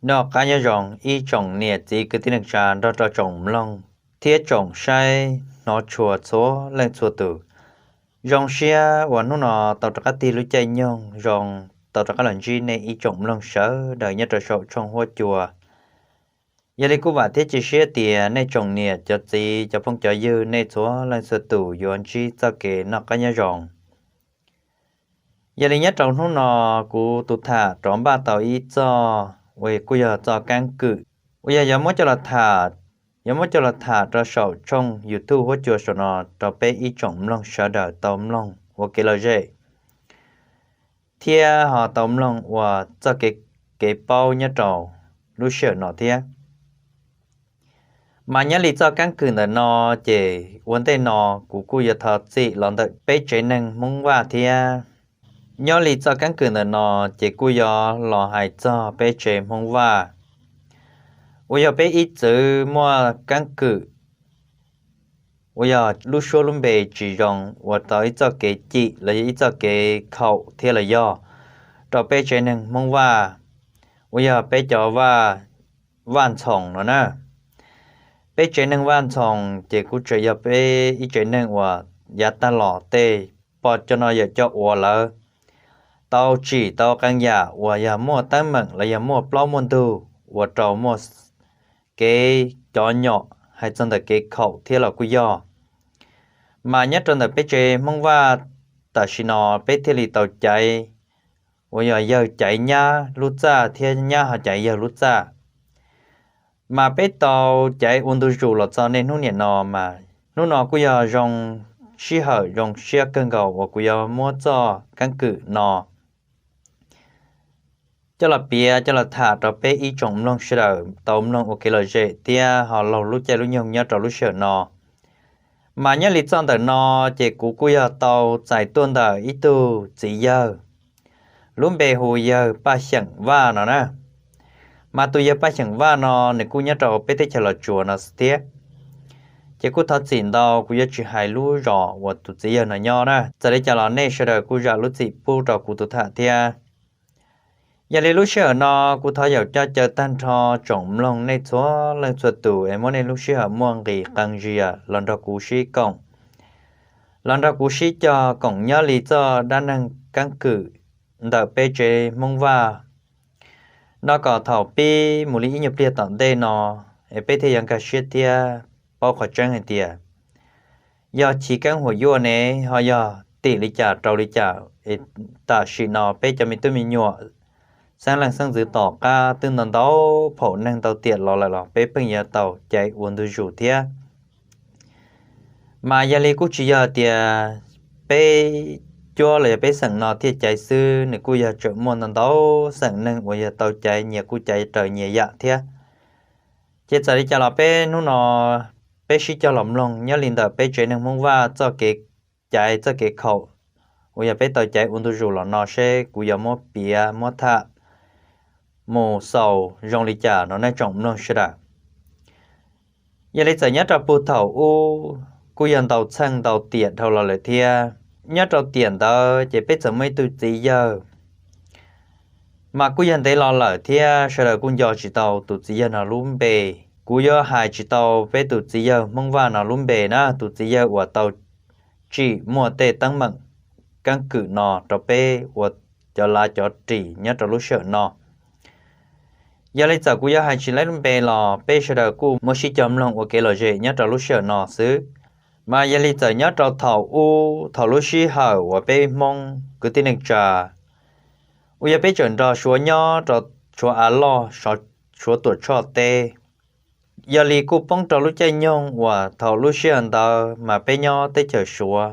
Noj qab nyob zoo ib tsoom niam txiv kwv tij neej tsa nrog rau tsoom mloog thiab tsoom saib hnov tshua txhua leej txhua tus. Zoo siab uas hnub no tau rov qab tig lub caij nyoog zoo, tau rov qab los ntsib nej ib tsoom mloog sawv daws nyob rau saum tshooj huab cua. Yog li kuj vam thiab cia siab tias nej tsoom niam cov txiv cov phooj cov ywg nej txhua leej txhua tus yuav ntsib txoj kev noj qab nyob zoo. Yog li nyob rau hnub no kuv tus tham rov npaj tau ib txoj uas kuj yog txoj keeb kwm uas yog yuav muab coj los tham, yuav muab coj los tham rau saum tshooj YouTube huab cua saum no rau peb ib tsoom mloog sawv daws tau mloog ua kev lom zem thiab ho tau mloog ua txoj kev, kev paub nyob rau lub sij hawm no thiab. Mas nyob li txoj keeb kwm ntawm no ces ua ntej no kuv kuj yuav thov txim los ntawm peb tsev neeg Hmoob Vaj thiab. Nyob li txoj keeb kwm ntawm no ces kuj yuav los hais txog peb tsev Hmoob Vaj uas yog peb ib txwm muaj keeb kwm uas yog lub suab lub npe tsis zoo, ua tau ib txoj kev cim los yog ib txoj kev khaum thiab los yog rau peb tsev neeg Hmoob Vaj uas yog peb cov Vaj, Vaj Ntxhoo no na. Peb tsev neeg Vaj Ntxhoo ces kuj tseem yog peb ib tsev neeg uas yav tag los tej pog cov no yawm coj ua lawv tau tsim tau qee yam uas yog muaj teeb meem los yog muaj plaub muaj ntug ua rau muaj kev cov nyom hais txog ntawm kev khaum thiab los kuj yog. Mas nyob rau ntawm peb tsev Hmoob Vaj tam sim no peb thiaj li tau caiv uas yog yawg caiv nyab lub txaj thiab nyab ho caiv yawg lub txaj. Mas peb tau caiv ua ntu zus los txog niaj hnub niam no mas hnub no kuj yog zoo sij hawm zoo siab kawg nkaus uas kuv yuav muab txoj keeb kwm no coj los piav coj los tham rau peb ib tsoom mloog sawv daws tau mloog ua kev lom zem thiab ho laug lub caij lub nyoog nyob rau lub sij hawm no. Mas nyob li txoj ntawm no ces kuv kuj yog tau txais tuaj ntawm ib tug txiv yawg, lub npe hu yawg Paj Xyeem Vaj no na. Mas tus yawg Paj Xyeem Vaj no nws kuj nyob rau peb teb chaws Los Tsuas no xwb thiab. Ces kuj thov txim ntau kuv yuav tsis hais lub zos uas tus txiv yawg no nyob na, txawm li cas los nej sawv daws kuj zam lub txim pub rau kuv tus tham thiab. Yog li lub sij hawm no kuv thov yaum coj caw tag nrho tsoom mloog nej txhua leej txhua tus es muab nej lub sij hawm muaj nqis qee zias los nrog kuv sib koom, los nrog kuv sib cog koom nyob li txoj dab neeg keeb kwm ntawm peb tsev Hmoob Vaj no kom thaum pib mus li ib nyuag pliag tom ntej no es peb thiaj yuav nkag siab thiab paub qhov tseeb hais tias yog chiv keeb huam yuaj ne ho yog tim li cas rau li cas es tam sim no peb cov me tub me nyuam xeeb leej xeeb ntxwv tom qab twb ntau ntau phaum neeg ntau tiam los lawm los peb pheej yuav tau caiv ua ntu zus thiab. Mas yog li kuj tsis yog tias peb cuab los yog peb xeem no thiaj caiv xwb, nws kuj yog tseem muaj ntau ntau xeem neeg uas yog tau caiv nyias kuj caiv raws nyias yam thiab. Ces txawm li cas los peb hnub no peb sib cog los mloog nyob li ntawm peb tsev neeg Hmoob Vaj txoj kev caiv txoj kev khaum uas yog peb tau caiv ua ntu zus los no seb kuv yuav muab piav muab tham mus xaus zoo li cas no nej tsoom mloog sawv daws. Yog li txawm nyob rau puag thaum ub kuj yog ntau txheej ntau tiam dhau los lawm thiab. Nyob rau tiam ntawd ces peb txawm muaj ib tug txiv yawg, mas kuj yog ntev los lawm thiab sawv daws kuj nco tsis tau tus txiv yawg no lub npe. Kuv yuav hais tsis tau peb tus txiv yawg Hmoob Vaj no lub npe na, tus txiv yawg uas tau tsim muaj tej teeb meem keeb kwm no rau peb ua cov lav cov ris nyob rau lub sij hawm no. Yog li txawm kuv yuav hais tsis laib lub npe los peb sawv daws kuj muaj sib cog mloog ua kev lom zem nyob rau lub sij hawm no xwb. Mas yog li txawm nyob rau thaum ub thaum lub sij hawm uas peb Hmoob kwv tij neej tsa uas yog peb tseem nrog Suav nyob rau Suav av loj, Suav Tuam Tshoj teb. Yog li kuj poob rau lub caij nyoog uas thaum lub sij hawm ntawd mas peb nyob teb chaws Suav,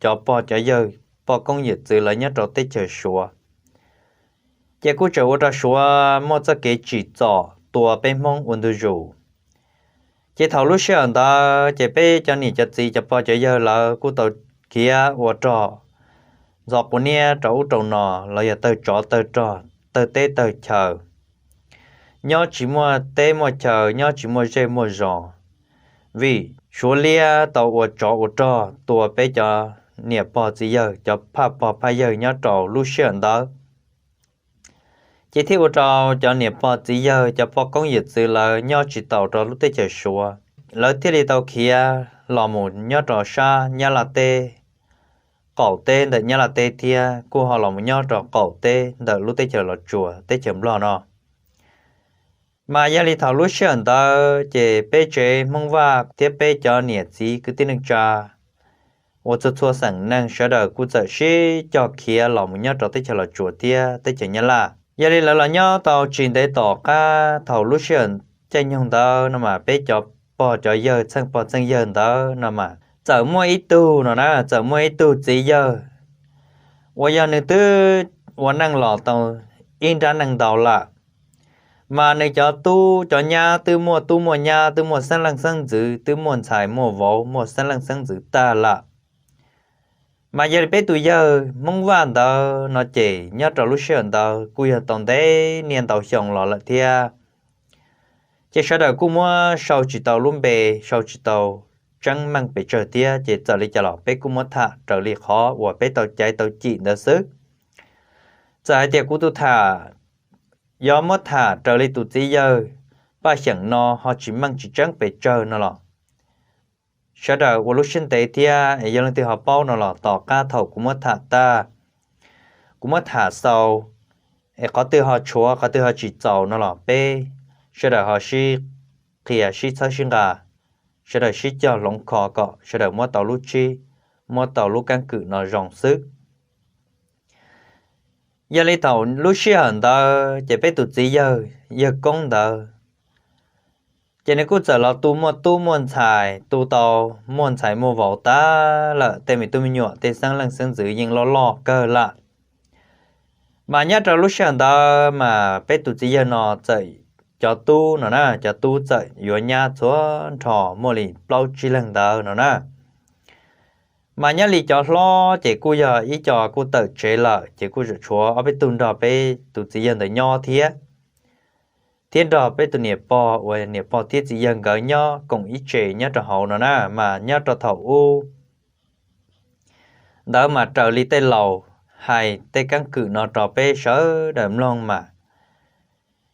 cov pog cov yawg poj koob yawm txwv lawv nyob rau teb chaws Suav, ces kuj tseem ua rau Suav muaj txoj kev tsim txom tua peb Hmoob ua ntu zus. Ces thaum lub sij hawm ntawd ces peb cov niam cov txiv cov pog cov yawg lawv kuj tau khiav ua rog ntxhov quav niab rau ub rau no los yog tawg tsov tawg rog tawg teb tawg chaw, nyob tsis muaj teb muaj chaw, nyob tsis muaj zej muaj zos, vim Suav liab tau ua tsov ua rog tua peb cov niam pog txiv yawg, cov phaj pog phaj yawg nyob rau lub sij hawm ntawd. Ces thiaj ua rau cov niam pog txiv yawg, cov poj koob yawm txwv lawv nyob tsis taus rau lub teb chaws Suav, lawv thiaj li tau khiav los mus nyob rau sab Nyab Laj teb, qaum teb ntawm Nyab Laj teb thiab kuj ho los mus nyob rau qaum teb ntawm lub teb chaws Los Tsuas teb chaws Nplog no. Mas yog li thaum lub sij hawm ntawd ces peb tsev Hmoob Vaj thiab peb cov niam txiv kwv tij neej tsa uas txhua txhua xeem neeg sawv daws kuj txawm sib cog khiav los mus nyob rau teb chaws Los Tsuas thiab teb chaws Nyab Laj. Yog li lawv los nyob tau tsis ntev tom qab thaum lub sij hawm caij nyoog ntawd no mas peb cov pog cov yawg txheej pog txheej yawg ntawd no mas txawm muaj ib tug no na, txawm muaj ib tug txiv yawg uas yog nws twb ua neej los tau ib nrab neej ntau lawm, mas nws cov tub cov nyab twb muaj tub muaj nyab, twb muaj xeeb leej xeeb ntxwv, twb muaj ntxhais muaj vauv, muaj xeeb leej xeeb ntxwv tag lawm. Mas yog li peb tus yawg Hmoob Vaj ntawd no ces nyob rau lub sij hawm ntawd kuj yog tau ntev niaj ntau xyoo los lawm thiab. Ces sawv daws kuj muab sau tsis tau lub npe, sau tsis tau tseeb meej pes tsawg thiab, ces txawm li cas los peb kuj muab tham raws li qhov uas peb tau caiv tau cim ntawd xwb. Txawm hais tias kuv tus tham yuav muab tham raws li tus txiv yawg Paj Xyeem no ho tsis meej tsis tseeb pes tsawg no los sawv daws ua lub siab ntev thiab es yog leej twg ho paub no los tom qab thaum kuv muab tham tag, kuv muab tham xaus, es qhov twg ho tshuav qhov twg ho tsis txaus no los peb sawv daws ho sib qhia sib txhawb sib nqa, sawv daws sib cog hloov kho kom sawv daws muab tau lub tshib, muab tau lub keeb kwm no zoo xwb. Yog li thaum lub sij hawm ntawd ces peb tus txiv yawg, yawg koob ntawd, ces nws kuj txawm los tu muaj tub muaj ntxhais, tu tau muaj ntxhais muaj vauv tag lawm, tej me tub me nyuam tej xeeb leej xeeb ntxwv yeej loj loj kawg lawm. Mas nyob rau lub sij hawm ntawd mas peb tus txiv yawg no txawm cov tub no na, cov tub txawm yuav nyab txhua nrho muaj li plaub tsib leeg ntawd no na. Mas nyob li cov hlob ces kuj yog ib co kuj tawm tsev lawm, ces kuj tshuav ob peb tug nrog peb tus txiv yawg ntawd nyob thiab, thiab nrog peb tus niam pog uas niam pog thiab txiv yawg nkawd nyob koom ib tsev nyob rau hauv no na. Mas nyob rau thaum ub ntawd mas raws li tej laus hais tej keeb kwm no rau peb sawv daws mloog mas,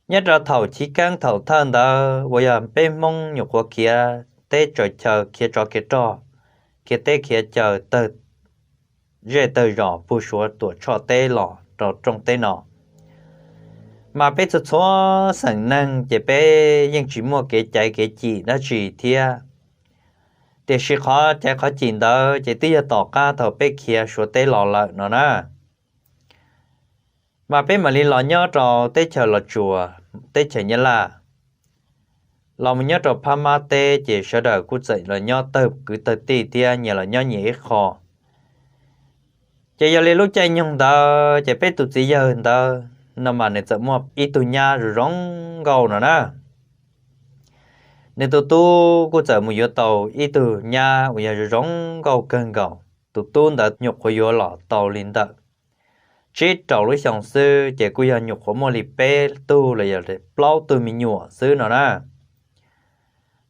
nyob rau thaum chiv keeb thaum thawj ntawd uas yog peb Hmoob nyuam qhuav khiav teb tsaws chaw, khiav tsov khiav rog, khiav teb khiav chaw, tawg zej tawg zos puag Suav Tuam Tshoj teb los rau rooj teb no, mas peb txhua txhua xeem neeg ces peb yeej tsis muaj kev caiv kev cim dab tsi thiab. Tiam sis qhov caiv qhov cim ntawd ces twb yog tom qab thaum peb khiav Suav teb los lawm no na. Mas peb mam li los nyob rau teb chaws Los Tsuas, teb chaws Nyab Laj, los mus nyob rau Phab Mab teb ces sawv daws kuj txawm los nyob tawg kwv tawg tij thiab nyias los nyob nyias ib qho. Ces yog li lub caij nyoog ntawd ces peb tus txiv yawg ntawd no mas nws txawm muaj ib tug nyab zoo zoo nkauj no na. Nws tus tub kuj txawm mus yuav tau ib tug nyab uas yog zoo zoo nkauj kawg nkaus. Tus tub ntawd nyuam qhuav yuav los tau li ntawm tsib rau lub xyoo xwb ces kuj yog nyuam qhuav muaj li peb tug los yog plaub tug me nyuam xwb no na.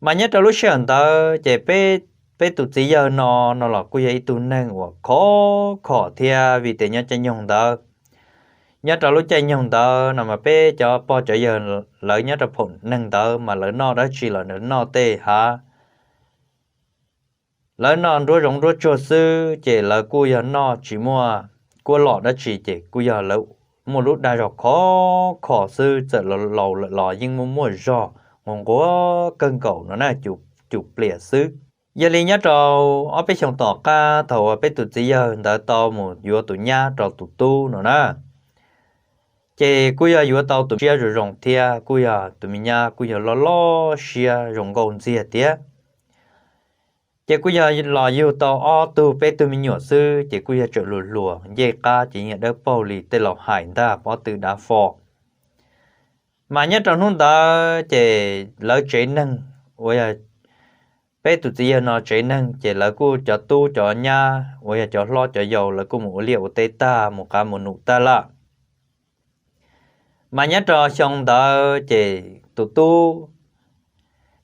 Mas nyob rau lub sij hawm ntawd ces peb, peb tus txiv yawg no, no los kuj yog ib tug neeg uas khov kho thiab vim tias nyob caij nyoog ntawd, nyob rau lub caij nyoog ntawd no mas peb cov pog cov yawg lawv nyob rau phaum neeg ntawd mas lawv noj dab tsi los lawv noj tej hav, lawv noj nruab zoov nruab tsuag xwb ces lawv kuj yog noj tsis muaj kuab lom dab tsi ces kuj yog lawv muaj lub dag zog khov kho xwb, txawm laus lawm los yeej muaj muaj zog nquag nquag kawg nkaus no na, cum plias xwb. Yog li nyob rau ob peb xyoos tom qab thaum uas peb tus txiv yawg ntawd tau mus yuav tus nyab rau tus tub no na, ces kuj yog yuav tau tus siab zoo zoo thiab kuj yog tus me nyab kuj yog loj loj siab zoo nkauj ntxiag thiab. Ces kuj yog los yug tau ob tug peb tug me nyuam xwb ces kuj yog tseem hluas hluas ncej qab ces yeej dawb paug li tej laus hais ntag pob tw dav fo. Mas nyob rau hnub ntawd ces lawv tsev neeg uas yog peb tus txiv yawg no tsev neeg ces lawv kuj cov tub cov nyab uas yog cov hlob cov yau lawv kuj mus ua liaj ua teb tag mus qav mus num tag lawm. Mas nyob rau xyoo ntawd ces tus tub,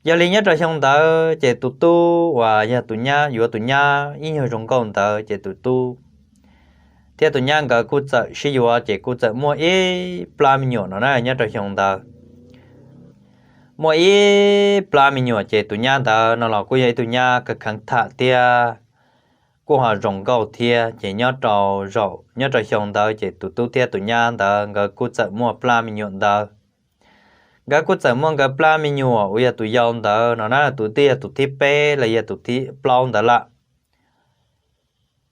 yog li nyob rau xyoo ntawd ces tus tub uas yog tus nyab yuav tus nyab ib nyuag zoo nkauj ntawd ces tus tub thiab tus nyab nkawd kuj txawm sib yuav ces kuj txawm muaj ib plab me nyuam no na nyob rau xyoo ntawd. Muaj ib plab me nyuam ces tus nyab ntawd no los kuj yog ib tug nyab kheev tham thiab kuj ho zoo nkauj thiab ces nyob rau zaum nyob rau xyoo ntawd ces tus tub thiab tus nyab ntawd nkawd kuj txawm muaj plab me nyuam ntawd. Nkawd kuj txawm muaj nkawd plab me nyuam uas yog tus yau ntawd no na, tus twb yog tus thib peb los yog tus thib plaub ntawd lawm.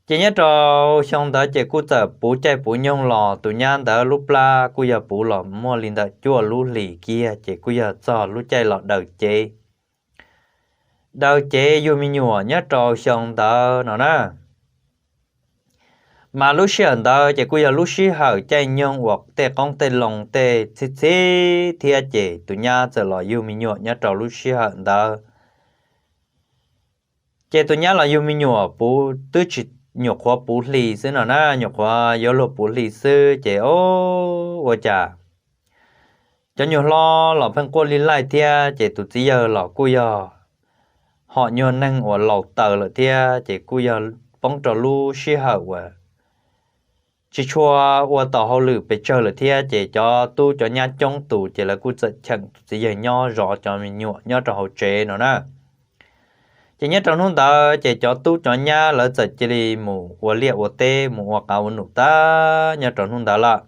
Ces nyob rau xyoo ntawd ces kuj txawm puv caij puv nyoog los tus nyab ntawd lub plab kuj yog puv los muaj li ntawm cuaj lub hlis kiag ces kuj yog txog lub caij los daws cev. Daws cev yug me nyuam nyob rau xyoo ntawd no na. Mas lub sij hawm ntawd ces kuj yog lub sij hawm caij nyoog uas tej qoob tej loo tej txhib txhib thiab ces tus nyab txawm los yug me nyuam nyob rau lub sij hawm ntawd. Ces tus nyab los yug me nyuam puv twb tsis, nyuam qhuav puv hlis xwb no na, nyuam qhuav yuav luag puv hlis xwb ces o, ua cas cov nyuag hlob los pheej quaj li laij thiab ces tus txiv yawg los kuj yog hom nyuag neeg uas laus taws lawm thiab ces kuj yog poob rau lub sij hawm uas tsis tshua ua tau hauj lwm pes tsawg lawm thiab ces cov tub cov nyab coob tus ces lawv kuj txawm cheem tus txiv yawg nyob zov cov me nyuam nyob rau hauv tsev no na. Ces nyob rau hnub ntawd ces cov tub cov nyab lawv txawm cia li mus ua liaj ua teb mus ua qav ua num tag nyob rau hnub ntawd lawm.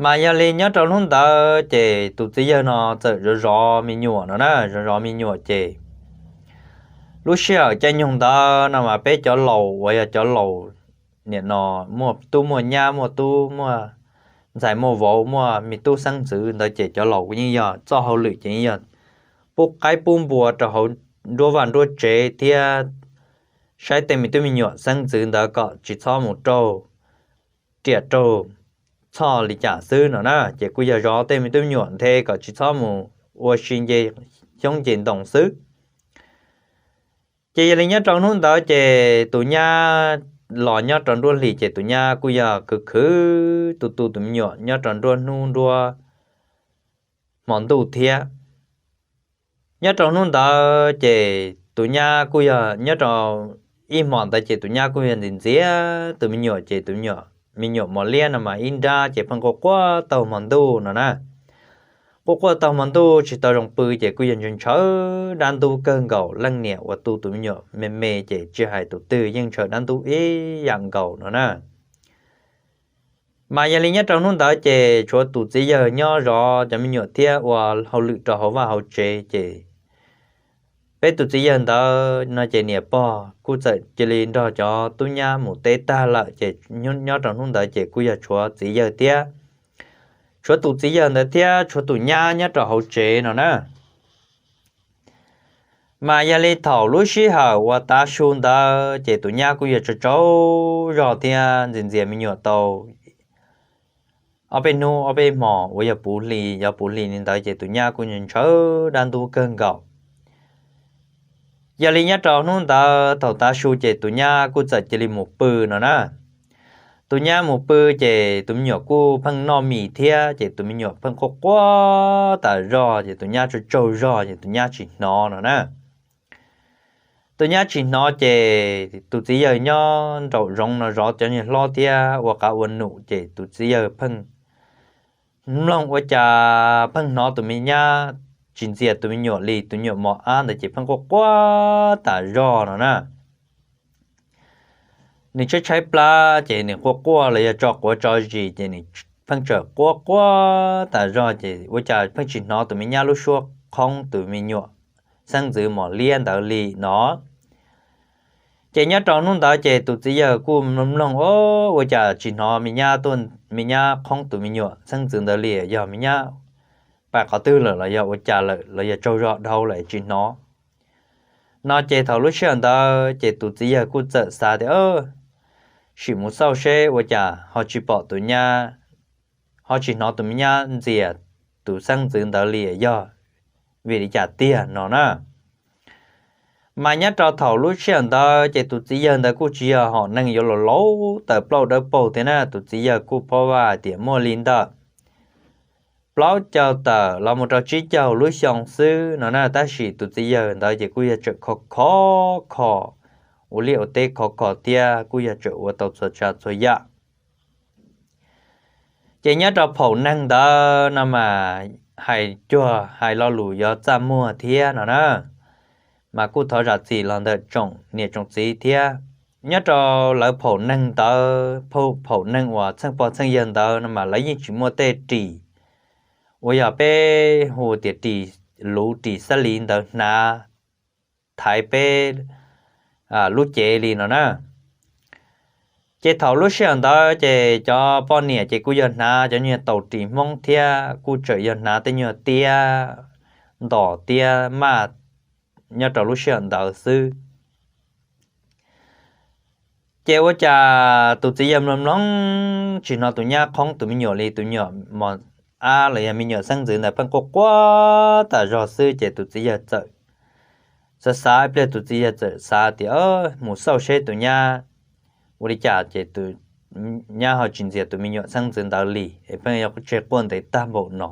Mas yog li nyob rau hnub ntawd ces tus txiv yawg no txawm zov zov me nyuam no na, zov zov me nyuam ces lub sij hawm caij nyoog ntawd no mas peb cov laus uas yog cov laus nim no muaj tub muaj nyab muaj tub muaj ntxhais muaj vauv muaj me tub xeeb ntxwv ntawd ces cov laus yeej yog txoj hauj lwm ces yeej yog pub qaib pub npua rau hauv nruab vaj nruab tsev thiab saib tej me tub me nyuam xeeb ntxwv ntawd kom tsis txhob mus raug riam raug txhoj li cas xwb no na. Ces kuj yog zov tej me tub me nyuam nthe kom tsis txhob mus ua si nce xyoob nce ntoo xwb. Ces yog li nyob rau hnub ntawd ces tus nyab los nyob rau nruab hlis ces tus nyab kuj yog khwv khwv tu tu tus me nyuam nyob rau nruab hnub nruab hmo ntuj thiab. Nyob rau hnub ntawd ces tus nyab kuj yog nyob rau ib hmo ntawd ces tus nyab kuj yog ntxias ntxias tus me nyuam ces tus me nyuam mos liab no mas ib nrab ces pheej quaj quaj taug hmo ntuj no na. Quaj quaj taug hmo ntuj tsis tau zoo pw ces kuj yog ntshaw ntshaw dab ntub kawg nkaus, leej niam uas tu tus me nyuam me me ces tsis hais tus twg yeej ntshaw dab ntub ib yam nkaus no na. Mas yog li nyob rau hnub ntawd ces tshuav tus txiv yawg nyob zov cov me nyuam thiab ua hauj lwm rau hauv vaj hauv tsev ces peb tus txiv yawg ntawd no ces niam pog kuj txawm cia li nrog cov tub nyab mus teb tag lawm ces nyob rau hnub ntawd ces kuj yog tshuav txiv yawg thiab, tshuav tus txiv yawg ntawd thiab tshuav tus nyab nyob rau hauv tsev no na. Mas yog li thaum lub sij hawm uas tav su ntawd ces tus nyab kuj yog tsaug tsaug zog thiab ntxias ntxias me nyuam tau ob peb hnub ob peb hmos uas yog puv hli, yog puv hli li ntawd ces tus nyab kuj ntshaw dab ntub kawg nkaus. Yog li nyob rau hnub ntawd thaum tav su ces tus nyab kuj txawm cia li mus pw no na. Tus nyab mus pw ces tus me nyuam kuj pheej noj mis thiab ces tus me nyuam pheej quaj quaj tas zog ces tus nyab tsaug tsaug zog ces tus nyab tsis hnov no na. Tus nyab tsis hnov ces tus txiv yawg nyob nraum zoov no zov cov niag hlob thiab ua qav ua num ces tus txiv yawg pheej mloog ua cas pheej hnov tus me nyab tsis ntxias tus me nyuam li, tus me nyuam mos ab ntawd ces pheej quaj quaj tas zog no na. Nws tshaib tshaib plab ces nws quaj quaj los yog tso quav tso zis ces nws pheej tseem quaj quaj tas zog ces ua cas pheej tsis hnov tus me nyab lub suab qhoob tus me nyuam xeeb ntxwv mos liab ntawd li no. Ces nyob rau hnub ntawd ces tus txiv yawg kuj mloog mloog, o, ua cas tsis hnov me nyab tuaj, me nyab qhoob tus me nyuam xeeb ntxwv ntawd li, yog me nyab pais qhov twg lawm los yog ua cas lawm los yog tsaug zog dhau lawm tsis hnov no. Ces thaum lub sij hawm ntawd ces tus txiv yawg kuj txawm xav tias, sim mus xauj seb ua cas ho tsis pom tus nyab, ho tsis hnov tus me nyab ntxias tus xeeb ntxwv ntawd li, yog vim li cas tiag no na. Mas nyob rau thaum lub sij hawm ntawd ces tus txiv yawg ntawd kuj tsis yog hom neeg yuav laus laus tawm plaub dawb paug thiab na, tus txiv yawg kuj paub hais tias muaj li ntawm plaub caug tawm los mus rau tsib caug lub xyoo xwb no na, tab sis tus txiv yawg ntawd ces kuj yog tseem kho kho kho ua liaj ua teb khov kho thiab kuj yog tseem ua tau txhua tsav txhua yam. Ces nyob rau phaum neeg ntawd no mas hais cuag hais lo lus yuav txaj muag thiab no na, mas kuj thov zam txim los ntawm tsoom niam tsoom txiv thiab. Nyob rau lawv phaum neeg ntawd, phaum neeg uas txheej pog txheej yawg ntawd no mas lawv yeej tsis muaj tej ris uas yog peb hu tias ris luv ris xab liv ntawd hnav thaiv peb lub cev li no na. Ces thaum lub sij hawm ntawd ces cov poj niam ces kuj yog hnav cov nyuag taus ris Hmoob thiab kuj tseem yog hnav tej nyuag tiab ntos tiab maj nyob rau lub sij hawm ntawd xwb. Ces ua cas tus txiv yawg mloog mloog tsis hnov tus nyab qhoob tus me nyuam li, tus me nyuam mos ab los yog me nyuam xeeb ntxwv ntawd pheej quaj quaj tas zog xwb ces tus txiv yawg txawm xav xav ib pliag, tus txiv yawg txawm xav tias mus xauj seb tus nyab ua li cas ces tus nyab ho tsis ntxias tus me nyuam xeeb ntxwv ntawd li es pheej yuav tseg quaj ntev tag npaum no.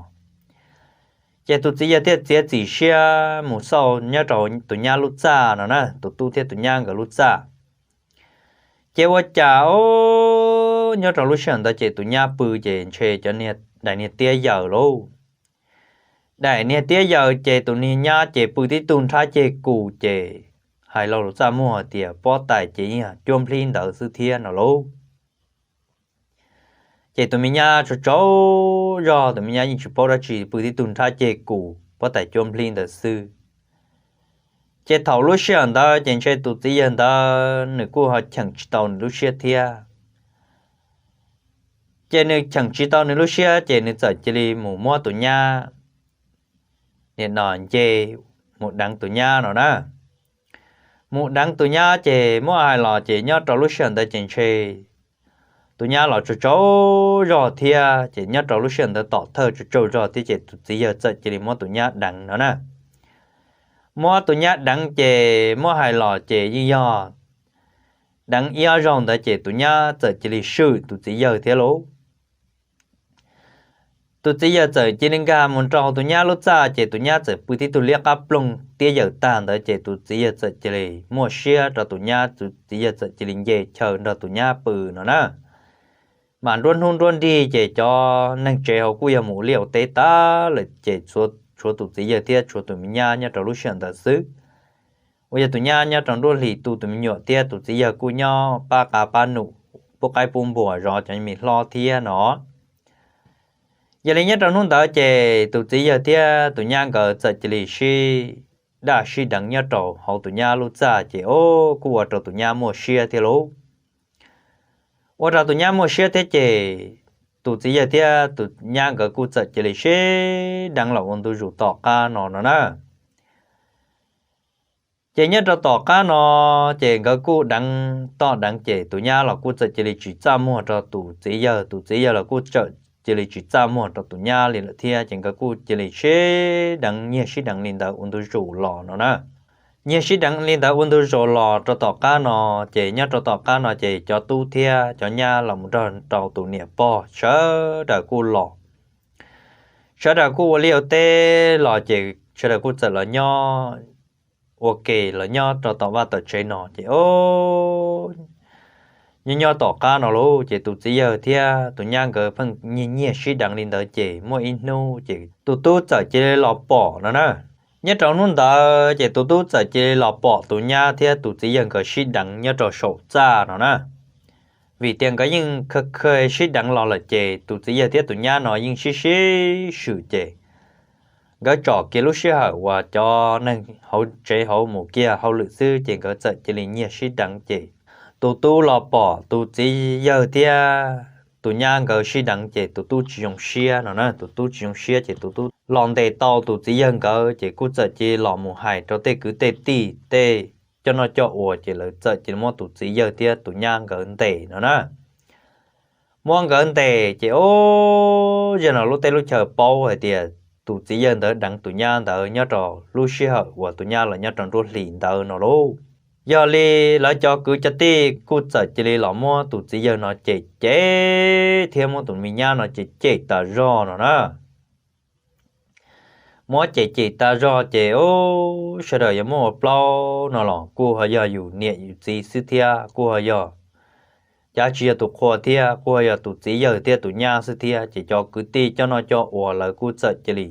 Ces tus txiv yawg thiaj txiav txim siab mus xauj nyob rau tus nyab lub txaj no na, tus tub thiab tus nyab nkawd lub txaj. Ces ua cas o, nyob rau lub sij hawm ntawd ces tus nyab pw ces ntshe cov daim niag tiab yaws lauj. Daim niag tiab yaws ces tus niag nyab ces pw tib tug nrhab ceg kus ces hais lo lus txaj muag tias pob tais ces yeej cuab nplhib ntawd xwb thiab no lauj. Ces tus me nyab tsaug tsaug zog, tus me nyab yeej tsis paub dab tsi, pw tib tug nrhab ceg kus pob tais cuab nplhib ntawd xwb. Ces thaum lub sij hawm ntawd ces ntshe tus txiv yawg ntawd nws kuj ho cheem tsis tau nws lub siab thiab. Ces nws cheem tsis tau nws lub siab ces nws txawm cia li mus muab tus nyab nim no nce mus deev tus nyab no na. Mus deev tus nyab ces muab hais los ces nyob rau lub sij hawm ntawd ces ntshe tus nyab los tsaug tsaug zog thiab, ces nyob rau lub sij hawm ntawd tom thawj tsaug tsaug zog thiab ces tus txiv yawg txawm cia li muab tus nyab deev no na. Muab tus nyab deev ces muab hais los ces yeej yog deev ib ob zaug ntawd ces tus nyab txawm cia li swm tus txiv yawg thiab lauj. Tus txiv yawg txawm cia li nkag mus rau hauv tus nyab lub txaj ces tus nyab txawm pw tib tug liab qab ploog tiab yaws tag ntawd ces tus txiv yawg txawm cia li muaj siab rau tus nyab, tus txiv yawg txawm cia li nce chaw nrog tus nyab pw no na. Mas nruab hnub nruab nrig ces cov neeg tsev hauv kuj yog mus ua liaj ua teb tag lawm ces tshuav tus txiv yawg thiab tshuav tus me nyab nyob rau lub sij hawm ntawd xwb. Uas yog tus nyab nyob rau nruab hlis tu tus me nyuam thiab tus txiv yawg kuj nyob pab qab pab num pub qaib pub npua zov cov me hlob thiab no. Yog li nyob rau hnub ntawd ces tus txiv yawg thiab tus nyab nkawd txawm cia li sib daj sib deev nyob rau hauv tus nyab lub txaj ces o, kuj ua rau tus nyab muaj siab thiab lauj. Ua rau tus nyab muaj siab thiab ces tus txiv yawg thiab tus nyab nkawd kuj txawm cia li sib deev los ua ntu zus tom qab no no na. Ces nyob rau tom qab no ces nkawd kuj deev toj deev ces tus nyab los kuj txawm cia li tsis txaj muag rau tus txiv yawg, tus txiv yawg los kuj txawm cia li tsis txaj muag rau tus nyab li lawm thiab ces nkawd kuj cia li sib deev nyiag sib deev li ntawd ua ntu zus los no na. Nyiag sib deev li ntawd ua ntu zus los rau tom qab no, ces nyob rau tom qab no ces cov tub thiab cov nyab los mus nrog rau tus niam pog sawv daws kuj los. Sawv daws kuj ua liaj ua teb los ces sawv daws kuj txawm los nyob ua ke los nyob rau tom vaj tom tsev no ces o, nyob nyob tom qab no lauj ces tus txiv yawg thiab tus nyab nkawd pheej nyiag nyiag sib deev li ntawd ces muaj ib hnub ces tus tub txawm cia li los pom no na. Nyob rau hnub ntawd ces tus tub txawm cia li los pom tus nyab thiab tus txiv yawg nkawd sib deev nyob rau saum txaj no na. Vim tias nkawd yeej kha kha sib deev los lawm ces tus txiv yawg thiab tus nyab no yeej sib sib swm ces nkawd tsom kiag lub sij hawm uas cov neeg hauv tsev hauv mus kiag hauj lwm xwb ces nkawd txawm cia li nyiag sib deev ces tus tub los pom tus txiv yawg thiab tus nyab nkawd sib deev ces tus tub tsis zoo siab no na. Tus tub tsis zoo siab ces tus tub los ntes tau tus txiv yawg nkawd ces kuj txawm cia li los mus hais rau tej kwv tej tij tej coj noj coj ua ces lawv txawm cia li muab tus txiv yawg thiab tus nyab nkawd ntes no na. Muab nkawd ntes ces o, yog no lub teb lub chaw paub hais tias tus txiv yawg ntawd deev tus nyab ntawd nyob rau lub sij hawm uas tus nyab los nyob rau nruab hlis ntawd no lauj. Yog li lawv cov kwv cov tij kuj txawm cia li los muab tus txiv yawg no cem cem thiab muab tus me nyab no cem cem tas zog no na. muab cem cem tas zog ces ub, sawv daws yuav muab ua plaub no los kuj ho yog yus niam yus txiv xwb thiab, kuj ho yog, cas tsis yog tus qhua thiab, kuj ho yog tus txiv yawg thiab tus nyab xwb thiab. Ces cov kwv tij coj noj coj ua lawv kuj txawm cia li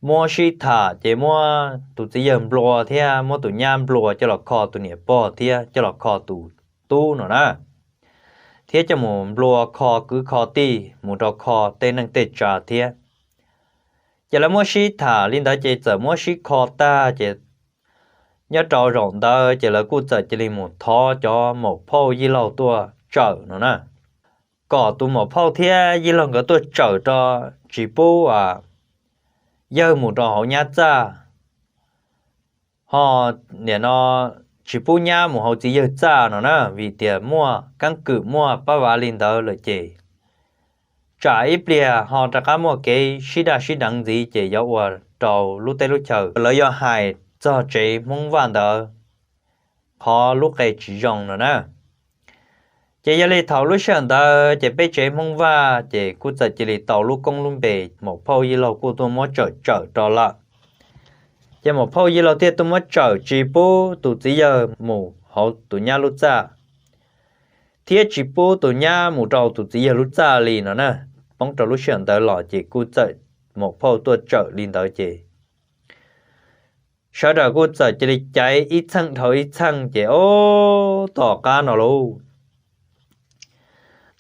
muab sib tham, ces muab tus txiv yawg nplua thiab muab tus nyab nplua coj los kho tus niam pog thiab coj los kho tus tub no na, thiab coj mus nplua kho kwv kho tij mus rau kho tej neej tej tsav thiab. Ces lawv muab sib tham li ntawd ces txawm muab sib kho tag ces nyob rau zaum ntawd ces lawv kuj txawm cia li mus thov cov maum phauj yij laug tuaj tsawm no na, kom tus maum phauj thiab yij laug nkawd tuaj tsawm rau, tsis pub yawg mus rau hauv nyab txaj, ho nim no tsis pub nyab mus hauv txiv yawg txaj no na, vim tias muaj keeb kwm muaj pab vav li ntawd lawm ces tsam ib pliag ho rov qab muaj kev sib daj sib deev ntxiv ces yuav ua rau lub teb lub chaw lawv yuav hais txog tsev Hmoob Vaj ntawd qhov lub qe tsis zoo no na. Ces yog li thaum lub sij hawm ntawd ces peb tsev Hmoob Vaj ces kuj txawm cia li tau lub koob lub npe, maum phauj yij laug kuj tuaj muab tsawm tsawm rau lawm. Ces maum phauj yij laug thiaj tuaj muab tsawm tsis pub tus txiv yawg mus hauv tus nyab lub txaj, thiab tsis pub tus nyab mus rau tus txiv yawg lub txaj li no na. Poob rau lub sij hawm ntawd los ces kuj txawm maum phauj tuaj tsawm li ntawd ces sawv daws kuj txawm cia li caiv ib txheej dhau ib txheej ces ub, tom qab no lauj,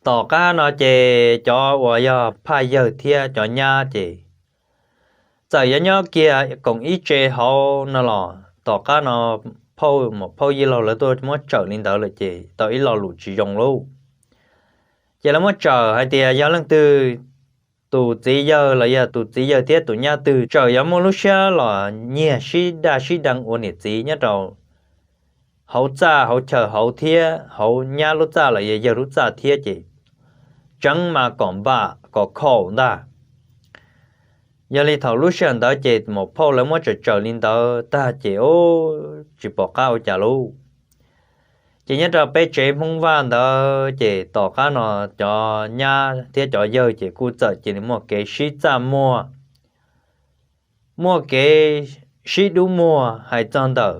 tom qab no ces cov uas yog phaj yawg thiab cov nyab ces txawm yuav nyob kiag koom ib tsev hauv no los tom qab no phauj maum phauj yij laug lawv tuaj muab tsawm li ntawd lawm ces tau ib lo lus tsis zoo lauj. Ces lawv muab tsawm hais tias yog leej twg, tus txiv yawg los yog tus txiv yawg thiab tus nyab twg txawm yuav muaj lub siab los nyiag sib daj sib deev ua niam txiv nyob rau hauv txaj hauv chaw hauv thiab hauv nyab lub txaj los yog yawg lub txaj thiab ces tseev mas kom npam kom khaum ntag. Yog li thaum lub sij hawm ntawd ces maum phauj lawv muab tsawm tsawm li ntawd tag ces ub, tsis pom qab ua cas lauj. Ces nyob rau peb tsev Hmoob Vaj ntawd ces tom qab no cov nyab thiab cov yawg ces kuj txawm cia li muaj kev sib txaj muag, muaj kev sib dub muag hais txog ntawm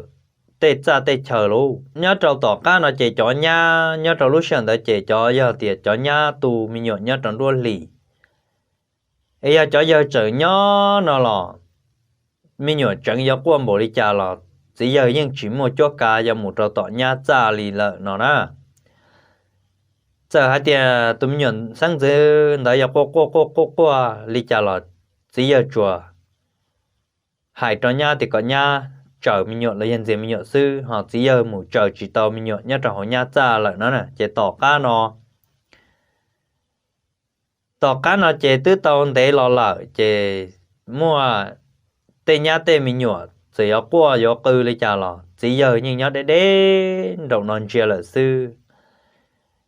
tej txaj tej chaw lauj. Nyob rau tom qab no ces cov nyab nyob rau lub sij hawm ntawd ces cov yog tias cov nyab tu me nyuam nyob rau nruab hlis, es yog cov yawg tseem nyob no los me nyuam tseev yuav quaj npaum li cas los txiv yawg yeej tsis muaj cuab kav yuav mus rau tom nyab txaj li lawm no na. Txawm hais tias tus me nyuam xeeb ntxwv ntawd yog quaj quaj quaj quaj quaj li cas los txiv yawg tsuas hais rau nyab tias kom nyab tsaws me nyuam los yog ntxias me nyuam xwb, ho txiv yawg mus tsaws tsis tau me nyuam nyob rau hauv nyab txaj lawm no na. Ces tom qab no tom qab no ces twb tau ntev los lawm ces muaj tej nyab tej me nyuam txawm yuav quaj yuav qw li cas los txiv yawg yeej nyob deb deb nraum no ntsia lawm xwb.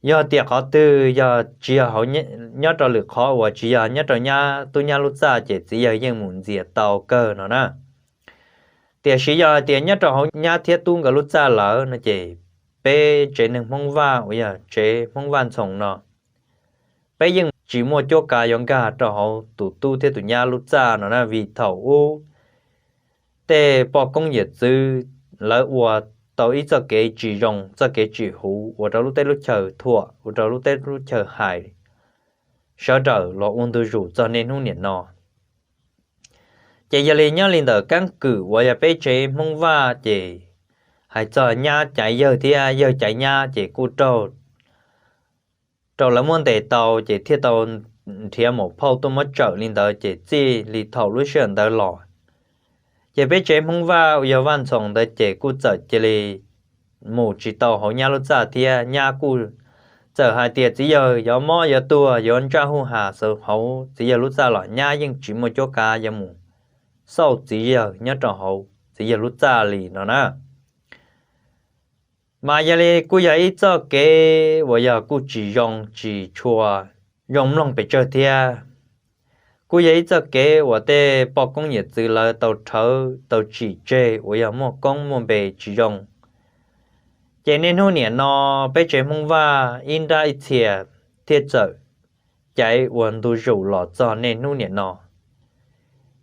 Yog tias qhov twg yog tsis yog nyob rau lwm qhov uas tsis yog nyob rau nyab tub nyab lub txaj ces txiv yawg yeej mus ntxias tau kawg no na. Tiam sis yog hais tias nyob rau hauv nyab thiab tub nkawd lub txaj lawm no ces peb tsev neeg Hmoob Vaj uas yog tsev Hmoob Vaj Ntxhoo no, peb yeej tsis muaj cuab kav yuav nkag rau hauv tus tub thiab tus nyab lub txaj no na, vim thaum ub tej poj koob yawm txwv lawv ua tau ib txoj kev tsis zoo, txoj kev tsis huv ua rau lub teb lub chaw thuam, ua rau lub teb lub chaw hais, sawv daws los ua ntu zus txog niaj hnub niam no. Ces yog li nyob li ntawm keeb kwm uas yog peb tsev Hmoob Vaj ces hais txog nyab caiv yawg thiab yawg caiv nyab ces kuj raug rau lawv muab ntes tau ces thiaj tau nrhiav maum phauj tuaj muab tsawm li ntawd ces txij li thaum lub sij hawm ntawd los ces peb tsev Hmoob Vaj uas yog Vaj Ntxhoo ntawd ces kuj txawm cia li mus tsis tau hauv nyab lub txaj thiab nyab kuj txawm hais tias txiv yawg yuav mob yuav tuag yuav ntsaj huj has xav hauv txiv yawg lub txaj los nyab yeej tsis muaj cuab kav yuav mus xauj txiv yawg nyob rau hauv txiv yawg lub txaj li no na. Mas yog li kuj yog ib txoj kev uas yog kuj tsis zoo tsis tshua zoo mloog pes tsawg thiab. Kuj yog ib txoj kev uas tej poj koob yawm txwv lawv tau rhawv tau tsim tseg uas yog muaj koob muaj npe tsis zoo. Ces niaj hnub niam no peb tsev Hmoob Vaj ib nrab ib txhia thiaj txawm caiv ua ntu zus los txog niaj hnub niam no.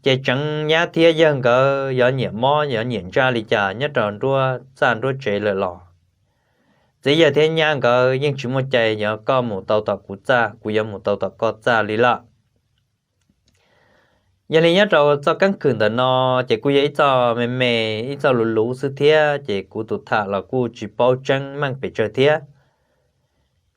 Ces tseev nyab thiab yawg nkawd yuav nyiam mob yuav nyiam ntsaj li cas nyob rau nruab txaj nruab tsev lawm los, txiv yawg thiab nyab nkawd yeej tsis muaj cai yuav koj mus tau tom kuv txaj, kuv yuav mus tau tom koj txaj li lawm. Yog li nyob rau txoj keeb kwm ntawm no, ces kuj yog ib txoj me me, ib txoj luv luv xwb thiab, ces kuv tus tham los kuj tsis paub tseeb meej pes tsawg thiab.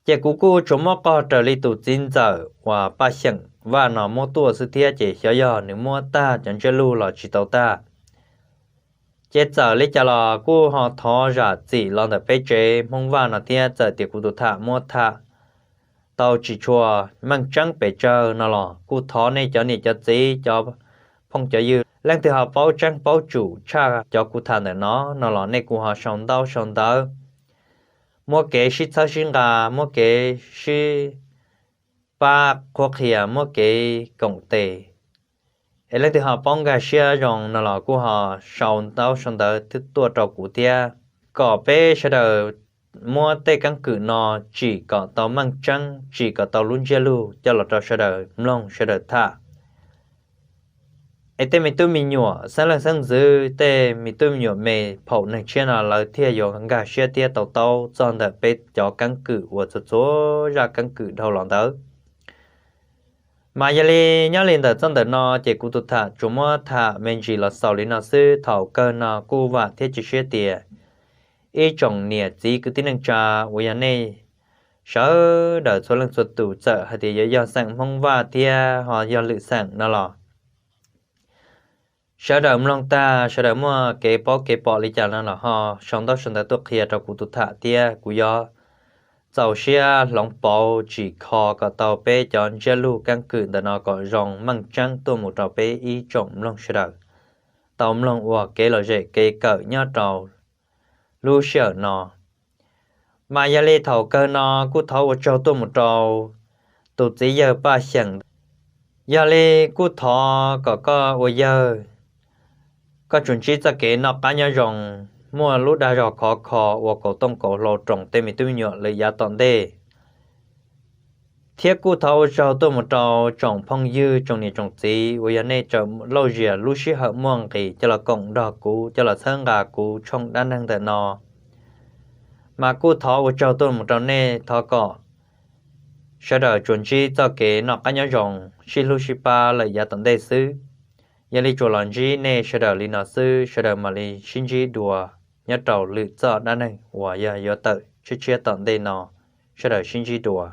Ces kuv kuj tsuas muab qog raws li tus txiv ntxawm uas Paj Xyeem Vaj no muab tuaj xwb thiab, ces xyov yog nws muab tag cov ntsiab lus los tsis tau tag. Ces txawm li cas los kuj ho thov zam txim los ntawm peb tsev Hmoob Vaj no thiab, txawm tias kuv tus tham muab tham tau tsis tshua meej tseeb pes tsawg no los kuj thov nej cov niam cov txiv, cov phooj cov ywg, leej twg ho paub tseeb paub tsum tshaj cov kuv tham ntawm no no los nej kuj ho sau ntaub sau ntawv, muab kev sib txhawb sib nqa, muab kev sib pab qhuab qhia, muab kev koom tes. Es leej twg ho paub nkag siab zoo no los kuj ho sau ntaub sau ntawv tuaj rau kuv thiab, kom peb sawv daws muab tej keeb kwm no tsim kom tau meej tseeb, tsim kom tau lub ntsiab lus coj los rau sawv daws mloog sawv daws tham. Es tej me tub me nyuam xeeb leej xeeb ntxwv, tej me tub me nyuam me phaum neeg tshiab no lawv thiaj yuav nkag siab thiab tau taub txog ntawm peb cov keeb kwm uas txhua txhua zaj keeb kwm dhau los ntawd. Mas yog li nyob li ntawm txoj ntawm no ces kuv tus tham tsuas muab tham me ntsis los xaus li no xwb. Thaum kawg no kuj vam thiab cia siab tias ib tsoom niam txiv kwv tij neej tsa uas yog nej sawv daws txhua leej txhua tus, txawm hais tias yuav yog xeem Hmoob Vaj thiab ho yog lwm xeem no los, sawv daws mloog tag sawv daws muaj kev paub kev pom li cas no los ho sau ntaub sau ntawv tuaj qhia rau kuv tus tham thiab kuv yuav txaus siab hloov pauv tsim kho kom tau peb cov ntsiab lus keeb kwm ntawm no kom zoo meej tseeb tuaj mus rau peb ib tsoom mloog sawv daws tau mloog ua kev lom zem kev kawm nyob rau lub sij hawm no. Mas yog li thaum kawg no kuj thov ua tsaug tuaj mus rau tus txiv yawg Paj Xyeem. Yog li kuj thov kom koj ua yawg, koj tsuas ntsib txoj kev noj qab nyob zoo, muaj lub dag zog khov kho ua kaus tooj kaus hlau roos tej me tub me nyuam lawm yav tom ntej. Thiab kuj thov ua tsaug tuaj mus rau tsoom phooj ywg tsoom niam tsoom txiv uas yog nej tsaws lauj zias lub sij hawm muaj nqis coj los koom nrog kuv coj los txhawb nqa kuv tshooj dab neeg ntawm no. Mas kuj thov ua tsaug tuaj mus rau nej, thov kom sawv daws tsuas ntsib txoj kev noj qab nyob zoo, sib hlub sib pab lawm yav tom ntej xwb. Yog li tsuas los ntsib nej sawv daws li no xwb, sawv daws mam li sib ntsib dua nyob rau lwm txoj dab neeg uas yog yuav tawm tshiab tshiab tom ntej no, sawv daws sib ntsib dua.